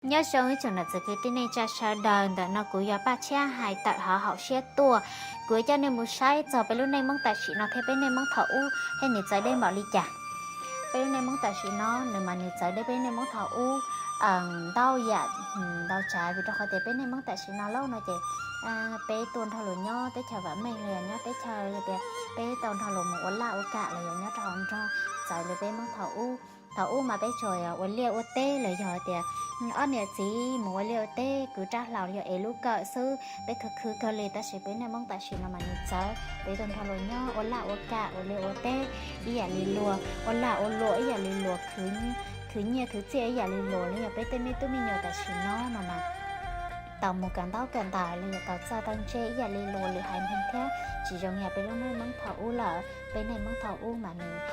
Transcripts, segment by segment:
Nyob zoo ib tsoom nam txiv kwv tij neej tsa sawv daws, ntawm no kuv yog Paj Tshiab hais tawm hauv haum siab tuaj. Kuv coj nej mus saib txog peb lub neej Hmoob tam sim no thiab peb neej Hmoob thaum ub thiab nws txawv deb npaum li cas. Peb lub neej Hmoob tam sim no nws mas nws txawv deb peb lub neej Hmoob thaum ub ntau yam ntau tsav, vim rau qhov tias peb neej Hmoob tam sim no lauj no ces peb tuaj nrog luag nyob teb chaws vam meej los yog nyob teb chaws hais tias peb tau nrog luag mus ua laj ua kam los yog nyob rau hauv nroog txawv li peb Hmoob thaum ub. Thaum ub mas peb tsuas yog ua liaj ua teb los yog tias ob niam txiv mus ua liaj ua teb, kwv rab hlau los yog ev lub kawm xwb, peb khwv khwv kawg li. Tab sis peb neej Hmoob tam sim no mas nws txawv, peb tuaj nrog luag nyob ua laj ua kam ua liaj ua teb ib yam li luag, ua laj ua luam ib yam li luag, khwv nyiaj khwv txiaj ib yam li luag. Los yog peb tej me tub me nyuam tam sim no no mas tau mus kawm ntaub kawm ntawv los yog tau txawj tau ntse ib yam li luag lwm haiv neeg thiab, tsis zoo yam peb lub neej Hmoob thaum ub lawm. Peb neej Hmoob thaum ub mas nws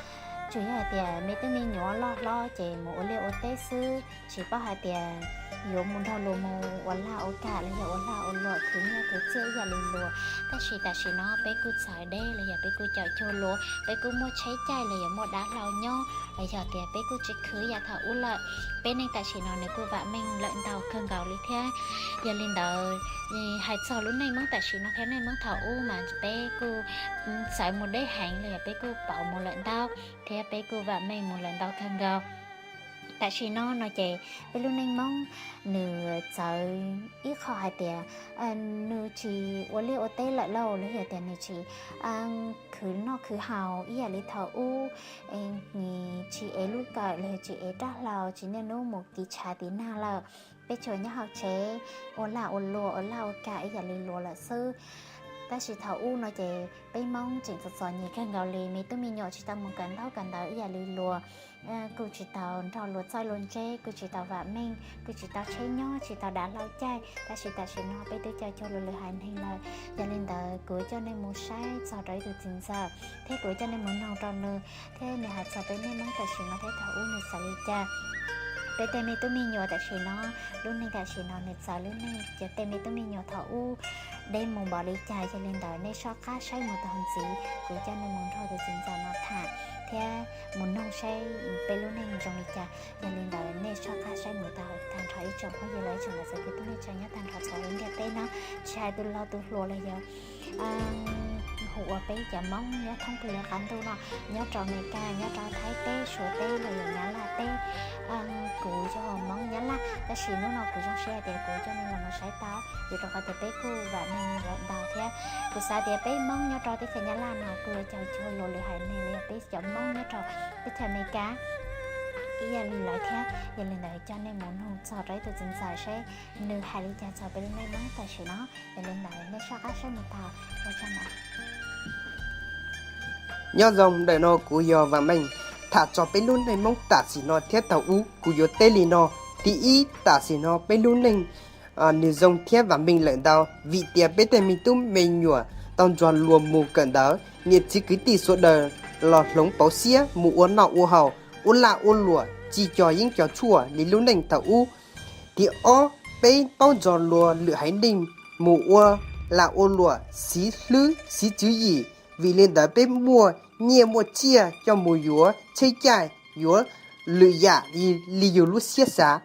tsuas yog hais tias me tub me nyuam loj hlob ces mus ua liaj ua teb xwb, tsis paub hais tias yuav mus nrog luag mus ua laj ua kam los yog ua laj ua luam khwv nyiaj khwv txiaj ib yam li luag. Tab sis tam sim no peb kuj txawv deb los yog peb kuj caum cuag luag, peb kuj muaj tsheb caij los yog muaj dav hlau nyob los yog tias peb kuj tsis khwv yam thaum ub lawm. Peb neej tam sim no nws kuj vam meej lawm ntau kawg nkaus li thiab. Yog li ntawd, hais txog lub neej Hmoob tam sim no thiab neej Hmoob thaum ub mas peb kuj txawv mus deb heev los yog peb kuj pauv mus lawm ntau thiab peb kuj vam meej mus lawm ntau kawg nkaus. Tam sim no no ces peb lub neej Hmoob nws txawv ib qho hais tias nws tsis ua liaj ua teb lawm lauj, los yog tias nws tsis khwv noj khwv haus ib yam li thaum ub, tsis ev lub kawm los yog tsis ev rab hlau, tsis niaj hnub mus kis tshav tiv nag lawm. Peb tsuas nyob hauv tsev ua laj ua luam ua laj ua kam ib yam li luag lawm xwb. Tab sis thaum ub no ces peb Hmoob tseem txom txom nyem kawg nkaus li, me tub me nyuam tsis tau mus kawm ntaub kawm ntawv ib yam li luag, kuj tsis tau nrog luag txawj luag ntse, kuj tsis tau vam meej, kuj tsis tau tsheb nyob, tsis tau dav hlau caij. Tab sis tam sim no peb twb caum cuag luag lwm haiv neeg lawm. Yog li ntawd kuv coj nej mus saib txog rau ib tug txiv ntxawm thiab kuv coj nej mus noog rau nws thiab nws hais txog peb neej Hmoob tam sim no thiab thaum ub nws txawv li cas. Peb tej me tub me nyuam tam sim no, lub neej tam sim no nws txawv lub neej, ces tej me tub me nyuam thaum ub deb mus npaum li cas. Yog li ntawd nej soj qab saib mus tau ntxiv, kuv coj nej mus nrog tus txiv ntxawm no tham thiab mus noog saib peb lub neej zoo li cas. Yog li ntawd nej soj qab saib mus tau tag nrho ib tsoom phooj ywg los ib tsoom niam txiv kwv tij neej tsa nyob tag nrho txhua lub ntiaj teb na, tsis hais tus laus tus hluas los yog hu ua peb cov Hmoob nyob thoob plaws lub qab ntuj no, nyob rau Amelikas, nyob rau Thaib teb, Suav teb los yog Nyab Laj teb. Kuv yog Hmoob Nyab Laj, tab sis hnub no kuv zoo siab hais tias kuv coj nej los mus saib tau, vim rau qhov tias peb kuj vam meej lawm ntau thiab. Kuv xav tias peb Hmoob nyob rau teb chaws Nyab Laj no kuj yuav caum cuag luag lwm haiv neeg los yog peb cov Hmoob nyob rau teb chaws Amelikas ib yam li lawv thiab. Yog li ntawd coj nej mus noog txog rau ib tug txiv ntxawm seb nws hais li cas txog peb lub neej Hmoob tam sim no. Yog li ntawd nej soj qab saib mus tau, ua tsaug ntau. Nyob zoo, ntawm no kuv yog Vam Meej. Tham txog peb lub neej Hmoob tam sim no thiab thaum ub kuv yuav teb li no. Thib ib, tam sim no peb lub neej nws zoo thiab vam meej lawm ntau vim tias peb tej me tub me nyuam tau nrog luag mus kawm ntawv, niam txiv kwv tij sawv daws los hloov pauv siab mus ua noj ua haus, ua laj ua luam, tsis cog yeeb cog tshuaj li lub neej thaum ub. Thib ob, peb paub nrog luag lwm haiv neeg mus ua laj ua luam, siv hlwb siv tswv yim, vim li ntawd peb muaj nyiaj muaj txiaj coj mus yuav tsheb caij, yuav lwm yam li yus lub siab xav.